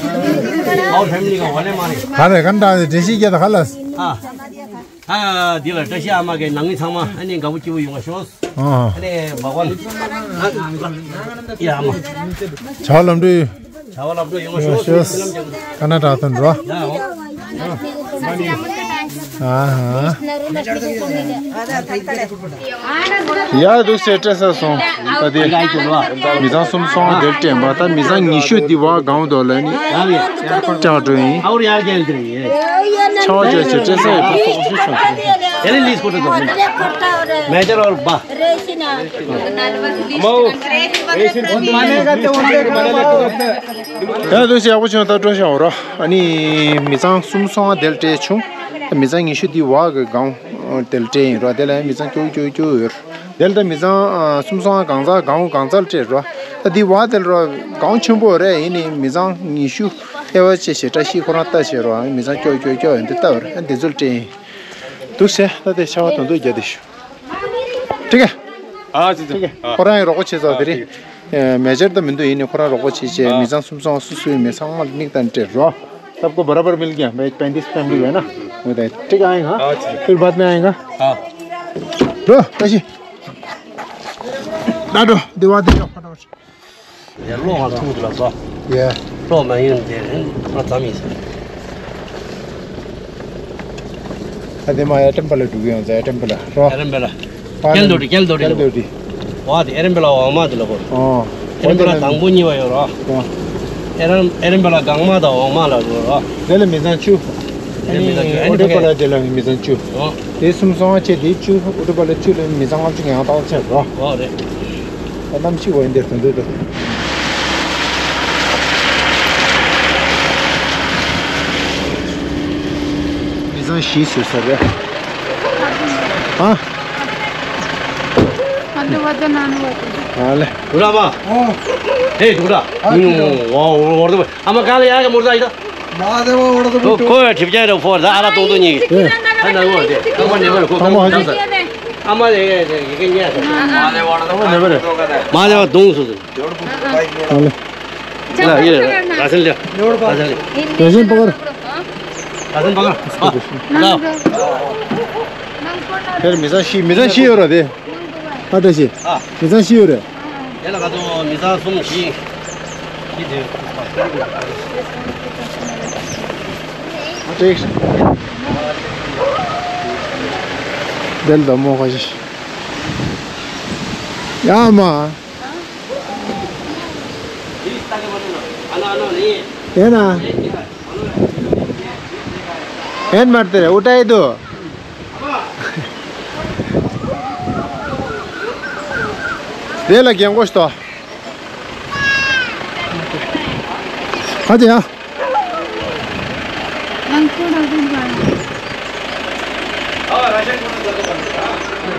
और फैमिली का ओले मारी। खाने कंडा देसी क्या था खलास। हाँ। ཨ། འདི་ལ་བཀྲ་ཤིས་ཨ་མ་གི་ནང་མི་ཚང་མ་ཨ་ནི་དགའ་པོ་སྐྱིད་པོ་ཡོང་བ་ཤོག་ཨ། ཨ་ནི་བག་ཝན། ཨ། ཡ་ཨ་མ། བྱ་བ་ལམ་འགྲོ་ཡོད། བྱ་བ་ལམ་འགྲོ་ཡོང་བ་ཤོག་ཤོག་ཀ་ན་ཊ་དུ་འགྲོ། ཡ་འོ། ཨ་ཧ། ཡ་འདུག་སེ་སྤྲད་ས་སོང་། ད་དེ་མི་ཚང་གསུམ་སོང་དེར་སྤྲད་པ། ད་མི་ཚང་ཉི་ཤུ་འདི་བ་སྒང་དུ་ལ་ནི་སྐྲག་འགྲོ་ཡིན། ཆ་བ་ཅོ་ཅེ་སྤྲད་ས་ཡོད་པ་སོགས་ཤིག་བྱུང་སོང་། ཨེ་ལི་ལིས་ཀོ་ཏོ་མེ་ཇར་ཨོར་བ། མའོ། ཡ་འདུག་སེ་ཡག་པོ་བྱུང་། ད་སྤྲོ་ཤ་འོ་ར། ཨ་ནི་མི་ཚང་གསུམ་སོང་དེར་སྤྲད་བྱུང་། མི་ཚང་ཉི་ཤུ་འདི་བ་གི་སྒང་དེར་སྤྲད་ཡིན་ར། དེ་ལ་མི་ཚང་ཀྱོ་ཀྱོ་ཀྱོ་ཡོད། དེ་ལ་ད་མི་ཚང་ཨ་གསུམ་སོང་གང་ཚ་གང་གང་ཚ་སྤྲད་རོ། ད་འདི་བ་དེ་ལ་རོ་གང་ཆེན་པོ་རེད། ཡིན་ནི་མི་ཚང་ཉི་ཤུ་ཨེ་བ་ཆེ་ཞེ་བཀྲ་ཤིས་ཁོ་རང་ལྟ་ཞེས་རོ། མི་ཚང་ཀྱོ་ཀྱོ་ཀྱོ་ཡོད་འདི་ལྟ་བར་འདི་ཚོ་སྤྲད་ཡིན། འདུག་སེ་ད་དེ་ཆ་བ་དོན་དུ་རྒྱ་དེ་ཞུ། ཁྲིག་གེ། ཨ་ཙི་ཙི། ཁྲིག་གེ། ཁོ་རང་ཡང་རོགས་པ་བྱེད་ཚར་དེ་རེད། མེ་ཇར་ད་མི་འདུག་ཡིན་ནི་ཁོ་རང་རོགས་པ་བྱེད་བྱེད། མི་ཚང་གསུམ་སོང་སུ་སུའི་མི་ཚང་མ་ལ་མིག་དང་སྤྲད་རོ། सबको बराबर मिल गया। मैं पैंतीस फैमिली है ना, वो दे। ठीक है, आएगा। हाँ, अच्छा। फिर बाद में आएगा। हाँ। लो, कैसी? डालो, दिवा दे, फटाफट। ये लो, हाँ, तू दिला दो। ये। लो, मैं ये दे रहे हैं, थोड़ा कम ही से। अरे, मैं आइटम पहले डूबे होते हैं, आइटम पहले। रो। आइटम पहले। ཀལ་རྡོ་རྗེ། ཀལ་རྡོ་རྗེ། ཀལ་རྡོ་རྗེ། ཨོ་དེ་ཨེ་རམ་བེ་ལ་འོག་མ་དེ་ལ་གོ། ཨོ། ཨེ་རམ་བེ་ལ་དང་པོ་གཉིས་པ་ཡོད་རོ། ཨོ། ཨེ་རམ་ཨེ་རམ་བེ་ལ་སྒང་མ་དང་འོག་མ་ལ་ཡོད་རོ། དེ་ལ་མི་ཚང་བཅུ། ཨ་ནི་ཨུ་ཏུ་པ་ལ་དེ་ལ་མི་ཚང་བཅུ། ཨོ། དེ་གསུམ་སོང་བ་བྱས་དེ་བཅུ། ཨུ་ཏུ་པ་ལ་བཅུ་ལ་མི་ཚང་ལྔ་བཅུ་ཡང་ཏག་ཆགས་རོ། ཨོ་རེད། ད་གནམ་གཤིས་འོ་འདིར་དོན་དུ་དུ། མི་ཚང་བཞི་བཟོས་ས་རེད། ཨ། ཨ་ལེ། འུ་ར་མ། ཨེ་འུ་ར། ཨ་མ་ག་ལ་ཡ་ག་མུར་ད་ཡི་ད། མ་དེ་བ་འུ་ར་ད་མུར་ད། ཁོ་ཡ་གྲིབ་ཅན་རེ་ཕོར་ད་ཨ་ར་ཏོང་ཏོ་གཉིས་ཀྱི། ཨ་ན་འོ་དེ་ཁ་པ་ནེ་བ་རེ་ཁོ་ཁ་པ་ནེ་བ་རེ། ཨ་མ་དེ་གེ་གེ་གེ་ཉེ་ས། མ་དེ་བ་འུ་ར་ད་མུར་ནེ་བ་རེ། མ་དེ་བ་དུང་སུ་སུ། ཨ་ལེ། ལ་ཡེ་ར་སན་ལ་སན་ལ། ར་སན་པ་གར། ར་སན་པ་གར། ཨ། ལ། དེར་མི་ཚང་བཞི། མི་ཚང་བཞི་ཡོད་ར་དེ། ཨ་བཀྲ་ཤིས། ཨ། མི་ཚང་བཞི་ཡོད་རེད། དེ་ལ་ང་ཚོ་མི་ཚང་གསུམ་བཞི། བཞི་དེ། ཨ་ཏྲེག་དེ་ལ་མོ་ཁ་ཤི། ཡ་མ། དེ་ན། ཨེན་མར་དེ་རེ་ཨུ་ཏའི་དུ། དེ་ལ་རྒན་གོ་ཤི་ཏོ། ཧ་ཅི་ཡ། ཊི་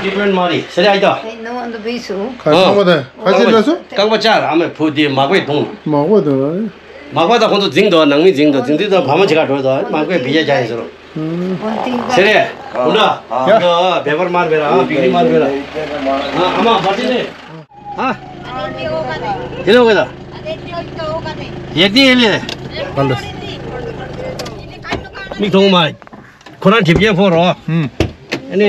རིཊ་མེན་ཊི་མ་རེད་ཟེར་ཡ་ཡི་ད། ཁ་ཚང་མ་དེ་ཁ་ཚིག་ལ་སོ། རྐང་པ་བཅག་ར་མེད་བུ་དེ་མག་པས་བརྡུངས། མག་པས་བརྡུངས་ར། མག་པ་དང་ཁོང་ཚོ་འཛིང་འདུག་ནང་མི་འཛིང་འདུག་འཛིང་དུས་ད་བ་མ་ཅི་ག་འགྲོ་འདུག་མག་པས་བི་ཡ་རྒྱག་ཡིན་ཟེར་རོ། ཟེར་རེ། ཧུ་ན། ཡ། བེ་པར་མར་བེ་ར་ཨ་བིག་རི་མར་བེ་ར། ཨ་ཨ་མ་བ་ཏི་ནེ། ཨ། དེ་ལོ་གེ་ད། ཡེ་ཏི་ཡེ་ལེ། ཧ་ལོ། མིག་མཐོང་མ། ཁོ་རང་གྲིབ་ཀྱི་ཕོ་རོ། ཨ་ནི།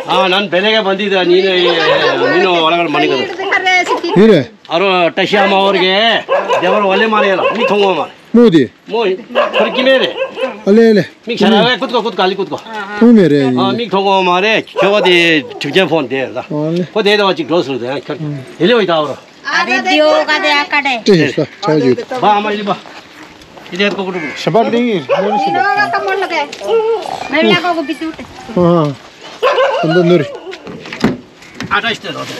ཨ་ནན་བེ་ལེ་ག་བན་དི་ད་ནི་ནི་ནི་ནོ་ཨ་ར་གར་མ་ནི་ག་ནི་རེ། ཨ་རོ་ཏ་ཤི་ཨ་མ་འོར་གེ་དེ་བར་ཝ་ལེ་མ་རེ་ལ་མིག་མཐོང་ངོ་མ། མོ་དེ། མོ་ཁར་ཀི་མེ་རེ། ཨ་ལེ་ཨ་ལེ། མིག་ཤ་ར་བའི་ཀུད་ཀོ་ཀུད་ཀ་ལི་ཀུད་ཀོ། མཐོང་མེད་རེད། ཨ་མིག་མཐོང་ངོ་མ་རེད། ཁྱོད་བ་དེ་གྲིབ་ཅན་ཕོན་དེ་ར། ཨ་ལེ། ཁོ་དེ་དེ་བ་ཅིག་འགྲོ་སོང་དེ་ཁྱོད་ཡེ་ལེ་བའི་ད་བ་ར། ཨ་རེ་དེ་ཡོ་ག་དེ་ཨ་ཀ་དེ། ཏེ་ཧེ་ས་ཆ་ཡོད། བ་ཨ་མ་ཡེ་ལེ་བ། ཡེ་ལེ་ཀོ་ཀོ་ཀྲུ། ཤ་བ་ཏིང་ཡེ་ལེ་ཤ་བ། ཨ་ཨ། ཨ་འདི་ནུར། ཨ་ཏྲ་ཤི་ཏེ་རོ་ཏེ།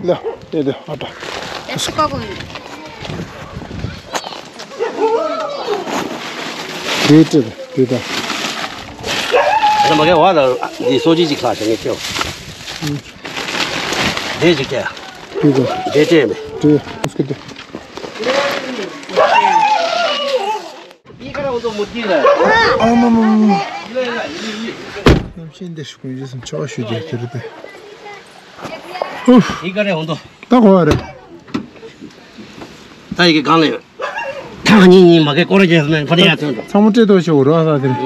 ལ་དེ་དེ་ཨ་ཏ། ཨེ་སི་ཀ་གོ་ཡིན། དེ་དེ་དེ་དེ། ཨ་ན་མ་གེ་བ་ལ་འདི་སོ་ཅི་ཅིག་ལྷག་ཞེས་ངས་ཁྱེར། དེ་ཅིག་སྤྲད། དེ་གོ། དེ་སྤྲད་མེད། དེ་ཨེ་སི་ཀ་དེ། ཨ་མ་མ་མ། ཡམ་ཤིན་དེ་ཤུ་ཀུན་ཇི་སམ་ཆོ་ཤུ་ཇི་ཁྱེར་དེ། ཨུ། ད་གོ་བ་རེད། ད་ཡི་གེ་གང་ལ་ཡོད། ཐང་ཉིན་ཉིན་མ་གེ་སྐོར་རྒྱག་ནས་ཕ་ནི་ཡ་ཐོན་འགྲོ། ཚང་མ་སྤྲད་དོ་ཤོག་རོ་ཨ་ས་དེ་རེད།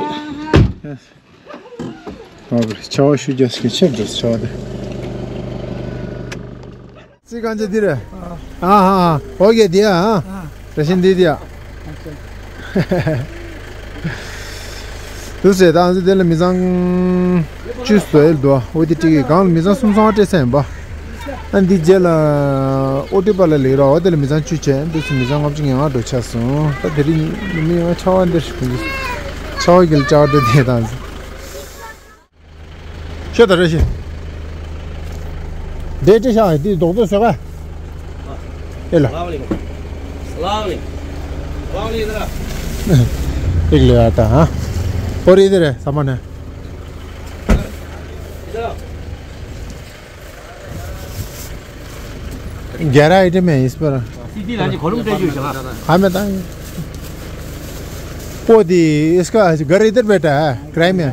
ཨོ་བེ་ཆ་བ་ཤུ་རྒྱ་སྐད་ཆེར་འགྲོ་ཆ་བ་དེ། ཚིག་གང་ཅི་དེ་རེད། ཨ་ཧ་ཧ་ཨོ་གེ་དེ་ཨ། རེ་ཤིན་དེ་དེ་ཨ། དུ་ཟེ་ད་ཨ་ཟེ་དེ་ལ་མི་ཚང་བཅུ་བཟོ་ཡེལ་དོ་ཨོ་དེ་ཏྲིག་གི་གང་ལ་མི་ཚང་གསུམ་ཚང་བ་སྤྲད་ས་ཡིན་པ། ཨ་འདི་རྗེས་ལ་ཨོ་ཏི་པ་ལ་ལེགས་རོགས་ཨོ་དེ་ལ་མི་ཚང་བཅུ་བྱས་འདུག་སེ་མི་ཚང་ལྔ་བཅུ་ང་ལྔ་འགྲོ་ཆགས་སོང་། ད་དེ་རིང་ནི་མི་ཡོང་ཆ་བ་འདིར་ཞུ་གི་ཆ་བ་གིལ་ཅག་འགྲོ་དེ་དང་ཤོད་ད་རེ་ཤི། འདྲེ་ཏྲི་ཤ་འདི་རྡོག་རྡོག་ཟོས་ག་ཨེ་ལ། ཨིག་ལེ་ཨ་ད་ཧ། ཨོ་རི་དེ་རེད་ས་མ་ནས། ग्यारह आइटम है इस पर। सीधी राजी खोलूं तेजू चला। हाँ, मैं बताऊँ। वो दी, इसका घर इधर बैठा है, किराए में।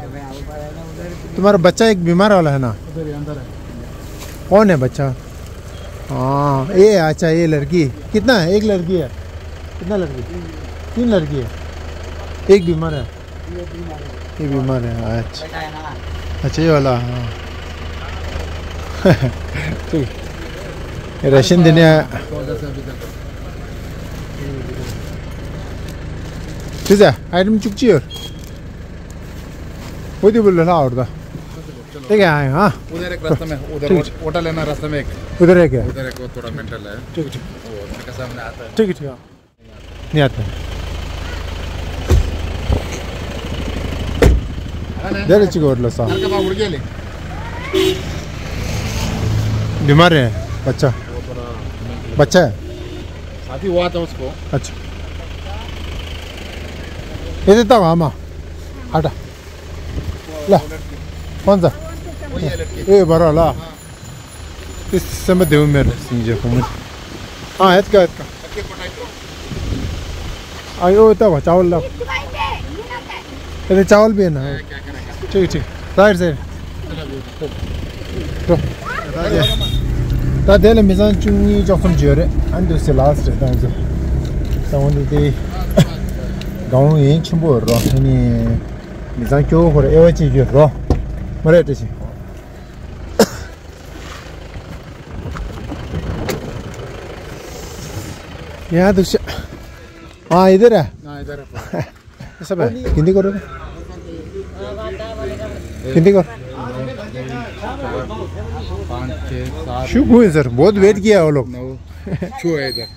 तुम्हारा बच्चा एक बीमार वाला है ना? उधर ही अंदर है। कौन है बच्चा? हाँ, ये अच्छा, ये लड़की। कितना है? एक लड़की है। कितना लड़की? तीन लड़की है। एक बीमार है। ये बीमार है। अच्छा। बेटा है ना। अच्छा, ये वाला, हाँ। ठीक। ये राशन देने आया। ठीक है, आइटम चुकची और। वो दी बोल रहा और था। ठीक है, आए, हाँ। उधर एक रास्ते में, उधर ठीक। होटल है ना, रास्ते में एक। उधर है क्या? उधर एक, वो थोड़ा मेंटल है। ठीक, ठीक। वो उनके सामने आता है। ठीक, ठीक, हाँ। नहीं आता। दे ले चिको उठ लो सा। बीमार है बच्चा। बच्चा है। साथी हुआ था उसको। अच्छा। ये देता हूँ, मामा। हटा। ला। कौन सा? ए, बड़ा ला। इस समय देव में सिंह जी को। हाँ, है क्या, है क्या? आयो, इतना हुआ, चावल ला। अरे, चावल भी है ना? ठीक, ठीक। Right side. ད་དེ་ལ་མི་ཚང་བཅུ་གཉིས་བཅུ་གསུམ་བརྗོད་རེད། ཨ་འདུག་སེ་ལགས་རེད་ད་ཚོ། ད་འོན་ཏེ་དེ་སྒང་ཡིན་ཆེན་པོ་རོ། ཨ་ནི་མི་ཚང་སྐྱོ་བོ་ཁོ་ར་དབྱེ་བ་ཅིག་ཡོད་རོ། མ་རེད་བཀྲ་ཤིས། ཡ་འདུག་ཤ། ཨ་ཡི་དེ་ར། ཨ་ཡི་དེ་ར། ऐसा भाई हिंदी करो। हिंदी करो। पाँच छः सात। शुरू हुए सर, बहुत वेट किया वो लोग। नौ। छू है इधर।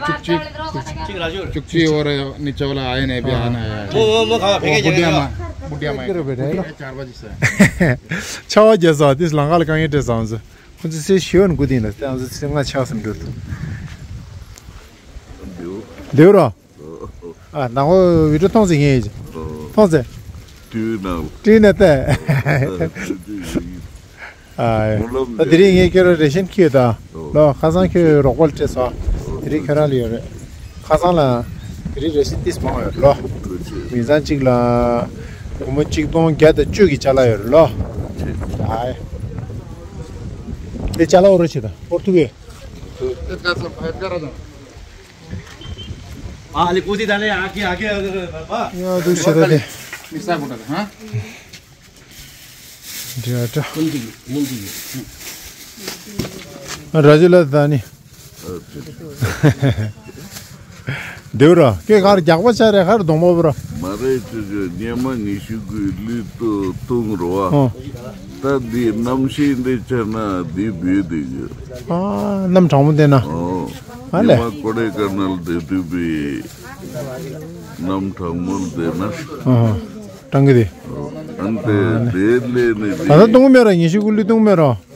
चुकची। चुकची और नीचे वाला आए नहीं, अभी आना है। वो, वो, वो खाओ, वो फेंके बुढ़िया जाएगा। माँ, बुढ़िया माँ। इधर बैठा है। चार बजे से। छः बजे से, तीस लंगा लगा ये ड्रेस आंसर। कुछ से शिवन गुदी ना, आंसर से ना छः सौ। देवरा। ཨ་ནང་བི་ཌིའོ་མཐོང་ཟིན་ངེས། མཐོང་ཟེ། ཏུའུ་ནང་། ཏུའུ་ནང་ཏེ། ཨ་ད་དེ་རིང་ངས་ཁྱེད་རང་རེ་ཤན་ཁྱེད་ད་ལོ། ཁ་སང་ཁྱོད་རོགས་པ་ལ་སྤྲད་སོང་། དེ་རིང་ཁྱོད་རང་ལ་ཡོད་རེད། ཁ་སང་ལ་དེ་རིང་རེ་ཤན་ཏིས་མང་ཡོད་ལོ། མི་ཚང་གཅིག་ལ་སྒོར་མོ་གཅིག་སྟོང་བརྒྱ་དང་བཅུ་གི་ཅ་ལག་ཡོད་རེད་ལོ། ཨ་དེ་ཅ་ལག་འོ་ར་ཆེ་ད་འོར་ཐུག་གི། हाँ, अरे कूदी डाले, आके, आके, आके, आके, बाबा। या, तू चला दे। मिक्सा बोटा था, हाँ? जा, जा। राजू ला दानी। देवरा, के कार जागवा चाह रहे, कार दोमो बरा। मारे तो जो नियमा निशु गुली तो तुम रोआ। हाँ। ད་འདི་གནམ་གཤིས་འདི་བྱས་ན་འདི་བུད་འདུག་ཨ་གནམ་གྲང་མོ་འདི་ན། ཨོ། ཨ་ལེ། ཉི་མ་ཀོ་ཌེ་ཀ་ནལ་དེ་དུས་པའི་གནམ་གྲང་མོ་འདི་ན། ཨ་གྲང་གི་དེ། ཨོ། ཨན་དེ་དེ་ལས་ནི་ད་ལྟ་བཏུང་མེད་ར། ཉི་ཤུ་ཀུ་ལི་བཏུང་མེད་ར།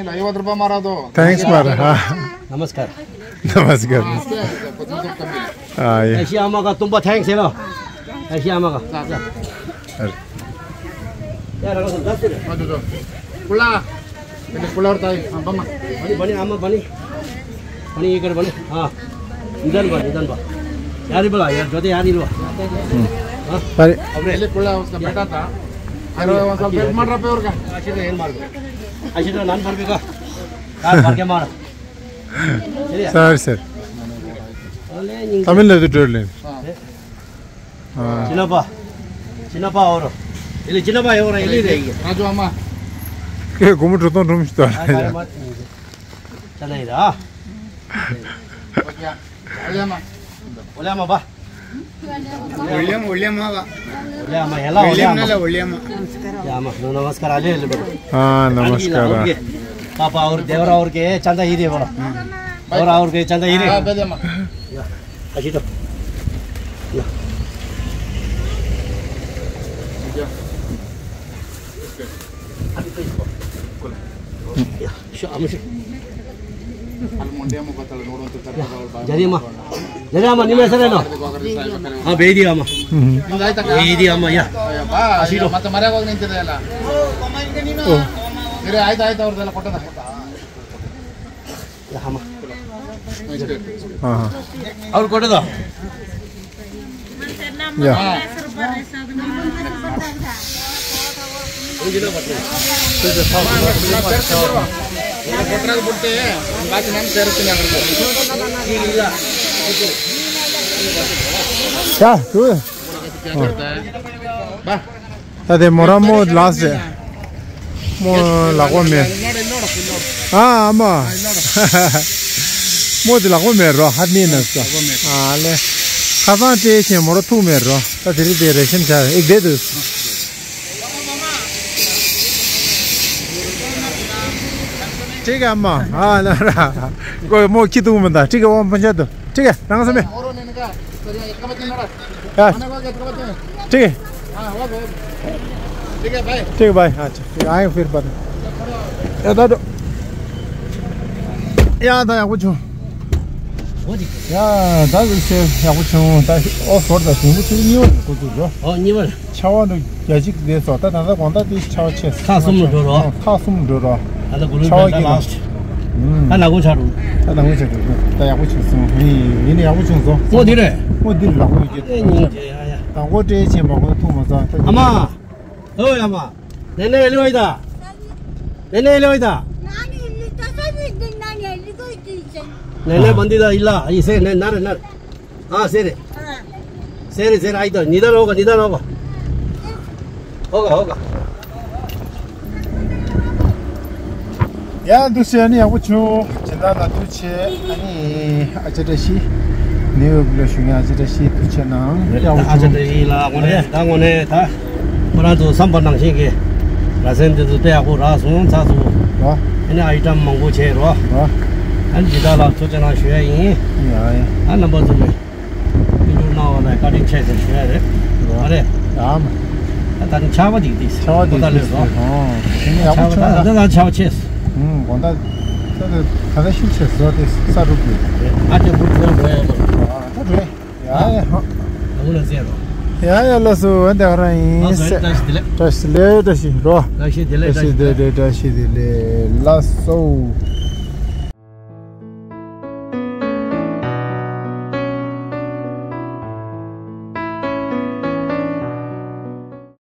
नहीं ला, ये वाटर पा मारा दो। Thanks मारा, हाँ। नमस्कार। नमस्कार। हाँ, ये। ऐसी आमा का तुम्बा thanks है ना? ऐसी आमा का। अरे। यार, रंगा सुन, दस दे। हाँ, दो, दो। कुला। कुला और ताई, हाँ, बम्मा। बनी, बनी, आमा, बनी। बनी, ये कर, बनी। हाँ। निदान बा, निदान बा। यार, ही बोला, यार, जोते यार, ही लो। हाँ। अरे। अब रे। पहले कुला उसका बेटा था। अरे, वो सब पेट मार रहा पे और का। अच्छी तो हेल मार दो। अच्छी तो नान मार बेगा। कार मार के मार। चलिए। Sir, sir. अरे, नहीं। तमिल नहीं तो ट्रेड लेन। हाँ। हाँ। चिन्नप्पा। चिन्नप्पा और। इले चिन्नप्पा और, इले रही है। राजू अम्मा। के घूम रहे तो तुम तो। हाँ, हाँ, मत। चला ही रहा। ಒಳ್ಳೆಯಮ್ಮ ಬಾ. ಒಳ್ಳೆಯಮ್ಮ, ಒಳ್ಳೆಯಮ್ಮ ಬಾ. ಒಳ್ಳೆಯಮ್ಮ, ಎಲ್ಲ ಒಳ್ಳೆಯಮ್ಮ. ಒಳ್ಳೆಯಮ್ಮ. ಒಳ್ಳೆಯಮ್ಮ. ನಮಸ್ಕಾರ, ಅಲ್ಲೇ ಇಲ್ಲಿ ಬರು. ಹಾ, ನಮಸ್ಕಾರ. ಪಾಪ ಅವ್ರ ದೇವರ ಅವ್ರಿಗೆ ಚಂದ ಇದೆ ಬರು. ಅವ್ರ ಅವ್ರಿಗೆ ಚಂದ ಇದೆ. ಹಾ, ಬದಮ್ಮ. ಅಜಿತ. ಜರಿಯಮ್ಮ. ಜರಿಯಮ್ಮ, ನಿಮ್ಮ ಹೆಸರೇನು? ಹಾ, ಬೇದಿ ಅಮ್ಮ. ಬೇದಿ ಅಮ್ಮ, ಯಾ. ಅಜಿತ. ಮತ್ತೆ ಮರ್ಯಾಗ ಹೋಗಿ ನಿಂತಿದೆ ಅಲ್ಲ. ಆಯ್ತು, ಆಯ್ತು, ಅವ್ರದ್ದೆಲ್ಲ ಕೊಟ್ಟದ. ಹಾ, ಹಾ. ಅವ್ರು ಕೊಟ್ಟದ. ಯಾ. ཡ། ད་དེ་མོ་ར་མོ་ལགས་སེ། མོ་ལག་པ་མེད། ཨ་མ། མོ་དེ་ལག་པ་མེད་རོ། ཧ་ནི་ན་སོ། ཨ་ལེ། ཁ་སང་སྤྲད་ཆེན་མོ་ར་ཐུག་མེད་རོ། ད་དེ་རིང་དེ་རེ་ཤན་ཆ་ཨིག་དེ་དུ། ཁྲིག་གེ་ཨ་མ། ཨ་ལ་ར། ཀོ་མོ་ཁྱི་ཐུག་མི་འདའ། ཁྲིག་གེ་ཝང་ཕན་ཆད་དུ། ཁྲིག་གེ་རང་སེ་མེ། ཡ། ཁྲིག་གེ། ཁྲིག་གེ་བའི། ཨ་ཅེ། ཁྲིག་གེ་ཨ་ཡང་ཕིར་པ། ཡ་ད་དོ། ཡ་ད་ཡག་པོ་བྱུང་། ཡ། ད་ལུགས་སེ་ཡག་པོ་བྱུང་། ད་ཨོ་ཟོར་ད་ཞིང་པོ་ཚུར་གཉིས་པ་ལ་འགོ་ཚུགས་འགྲོ། ཨོ་གཉིས་པ་ལ། ཆར་པ་འདུག་རྒྱ་གཅིག་རེད་སོ། ད་ད་ལྟ་དགོང་དག་དེ་ཆར་པ་ཆེ་སོ། ཁག་གསུམ་ལ་འགྲོ་རོགས། ཁག་གསུམ་འགྲོ་རོགས། ད་ལྟ་གུ་རུ་ཆར་པ་ད་ཆེ་ལ་ད་ནག་པོ་ཆགས་འགྲོ། ད་ནག་པོ་ཆགས་འགྲོ། ད་ཡག་པོ་བྱུང་སོང་། ཡིན་ནི་ཡག་པོ་བྱུང་སོང་། སྔོ་འདི་རེད། སྔོ་འདི་རེད། ལག་པོ་ཡོད་ཀྱི། ཨེ་ཉིན་རྗེ་ཡ་ཡ། དང་པོ་སྤྲད་ཆེན་པ་ཁོ་ཐུག་མ་སོང་། ད་ཨ་མ། ཨོ་ཡ་མ། ནེ་ནེ་ལི་བའི་ད། ནེ་ནེ་ལི་བའི་ད། ནེ་ནེ་མ་འདི་ད་ཡི་ལ་ཡི་སེ་ནེ་ནར་ནར། ཨ་སེ་རེ། སེ་རེ་སེ་རེ་ཨི་ད་ནི་ད་ལོ་ག་ནི་ད་ལོ་ག། ཧོ་ག་ཧོ་ག། ཡ་འདུག་སེ་ནི་ཡག་པོ་བྱུང་། སྦྱིན་བདག་ལ་ཐུགས་རྗེ་ཆེ། ཨ་ནི་ཨ་ཅེ་བཀྲ་ཤིས། ནེའུ་ཡོག་ལ་བཞུགས་མཁན་ཨ་ཅེ་བཀྲ་ཤིས་ཐུགས་རྗེ་གནང་། ཡག་པོ་ཨ་ཅེ་བྱུང་། བཀྲ་ཤིས་ལགས་དངོས་གནས་ད་དངོས་གནས་ད་ཁོ་རང་ཚོ་བསམ་པ་ནང་བཞིན་གྱི་ལ་སེམས་དེ་ཚོ་དཔེ་ཡག་པོ་རག་སོང་། ཚགས་སོང་། རོ། ཨ་ནི་ཨའི་ཊམ་མང་པོ་བྱས་རོ། རོ། ཨ་ནི་སྦྱིན་བདག་ལ་ཐུགས་རྗེ་གནང་ཞུ་ཡ་ཡིན། ཡ་ཡ། ཨ་རྣམ་པ་ཚོ་ལ་ཕྱི་དྲོ་གནང་བ་ལ་བཀའ་དྲིན་ཆེ་ཟེར་ཞུ་ཡ་རེད། རོ། ཨ་རེད། ཡ་མ། ད་ད་ནི་ཆར་པ་འདི་འདི་ཆར་པ་འདི་ཁོ་ད་ལས་འདི་སོང་། ཨོ། དེ་ནི་ཡག་པོ་ཆར་པ་བྱུང་། ད་ད་ད་ཆར་པ་ཆེ་སོང་། ཨུམ། དགོང་དག་ད་ད་ད་ད་ཤུགས་ཆེ་སོང་། དེ་ས་རུབ་ཀྱི། ཨ་ཅེ་བུ་ཚོ་འགྲོ་ཡ་མ། ཨ་ད་འགྲོ་ཡ། ཡ་ཡ་ཧོ། ཨ་ཁུ་ལ་ཟེར་རོ། ཡ་ཡ་ལགས་སོ། འོན་ཏེ་ཁོ་རང་ཡིན། ལགས་སོ། བཀྲ་ཤིས་བདེ་ལེགས། བཀྲ་ཤིས་བདེ་ལེགས། བཀྲ་ཤིས་རོ། བཀྲ་ཤིས་བདེ་ལེགས། བཀྲ་ཤིས་བདེ་ལེགས། བཀྲ་ཤིས་བདེ་ལེགས། ལགས་སོ།